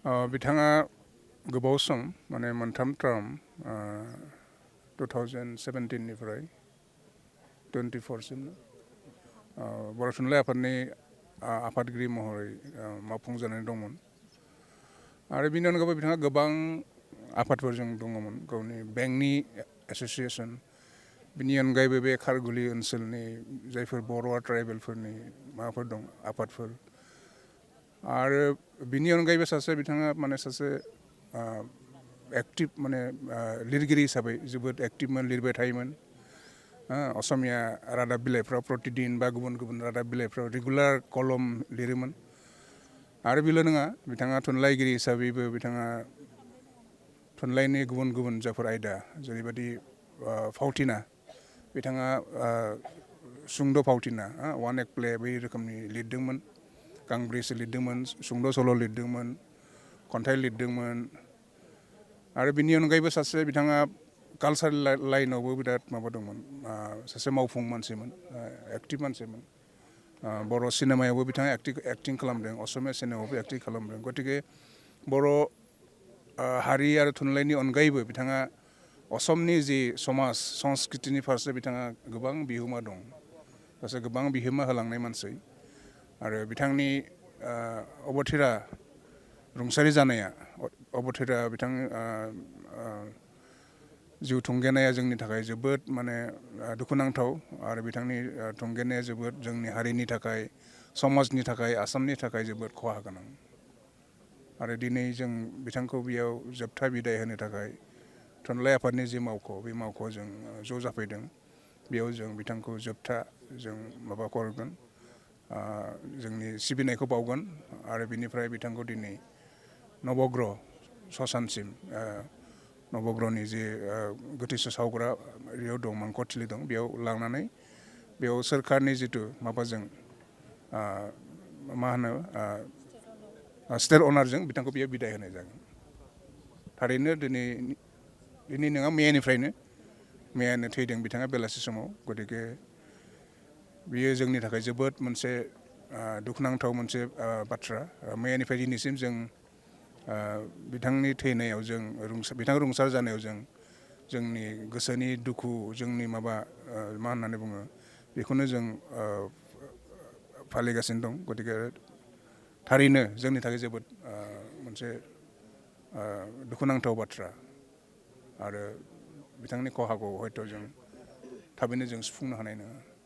बिथाङा गोबाव सम माने मोनथाम टार्म 2017 निफ्राय 24 सिम बर' थुनलाइ आफादनि आफादगिरि महरै मावफुंजानानै दंमोन आरो बिनि अनगायैबो बिथाङा गोबां आफादफोरजों दङमोन गावनि बेंकनि एस'सिएसन बिनि अनगायैबो बे खारगुलि ओनसोलनि जायफोर बर' ट्राइबेलफोरनि माबाफोर दं आफादफोर आरो बिनि अनगायैबो बिथाङा माने सासे एक्टिभ माने लिरगिरि हिसाबै जोबोद एक्टिभमोन लिरबाय थायोमोन असमिया रादाब बिलाइफ्राव प्रतिदिन बा गुबुन गुबुन रादाब बिलाइफ्राव रेगुलार कलम लिरोमोन आरो बेल' नङा बिथाङा थुनलाइगिरि हिसाबैबो बिथाङा थुनलाइनि गुबुन गुबुन जायफोर आयदा जेरैबायदि फावथिना बिथाङा सुंद' फावथिना वान एक्ट प्ले बै रोखोमनि लिरदोंमोन गांब्रैसो लिरदोंमोन सुंद' सल' लिरदोंमोन खन्थाइ लिरदोंमोन आरो बिनि अनगायैबो बिथाङा कालचारेल लाइनावबो बिराद माबा दंमोन सासे मावफुं मानसिमोन एक्टिभ मानसिमोन बर' सिनेमायावबो बिथाङा एक्टिं खालामदों असमिया सिनेमायावबो एक्टिं खालामदों गतिके बर' हारि आरो थुनलाइनि अनगायैबो बिथाङा असमनि जि समाज संस्कृतिनि फारसे बिथाङा गोबां बिहोमा दं सासे गोबां बिहोमा होलांनाय मानसि आरो बिथांनि अबथिरा रुंसारि जानाया अबथिरा बिथां जिउ थुंगेनाया जोंनि थाखाय जोबोद माने दुखुनांथाव आरो बिथांनि थुंगेनाया जोबोद जोंनि हारिनि थाखाय समाजनि थाखाय आसामनि थाखाय जोबोद खहा गोनां आरो दिनै जों बिथांखौ बेयाव जोबथा बिदाय होनो थाखाय थुनलाइ आफादनि जि मावख' बे मावख'आव जों ज' जाफैदों बेयाव जों बिथांखौ जोबथा जों माबाखौ हरगोन जोंनि सिबिनायखौ बावगोन आरो बिनिफ्राय बिथांखौ दिनै नबग्रह ससानसिम नबग्रहनि जे गोथैसो सावग्रा बेयाव दं मांखरथिलि दं बेयाव लांनानै बेयाव सोरखारनि जिथु माबाजों मा होनो स्टेट अनारजों बिथांखौ बेयाव बिदाय होनाय जागोन थारैनो दिनै नङा मैयानो थैदों बिथाङा बेलासि समाव गतिके बियो जोंनि थाखाय जोबोद मोनसे दुखुनांथाव मोनसे बाथ्रा मैयानिफ्राय दिनैसिम जों बिथांनि थैनायाव बिथां रुंसार जानायाव जोंनि गोसोनि दुखु जोंनि मा होननानै बुङो बेखौनो जों फालिगासिनो दं गतिके थारैनो जोंनि थाखाय जोबोद मोनसे दुखुनांथाव बाथ्रा आरो बिथांनि खहाखौ हयथ' जों थाबैनो जों सुफुंनो हानाय नङा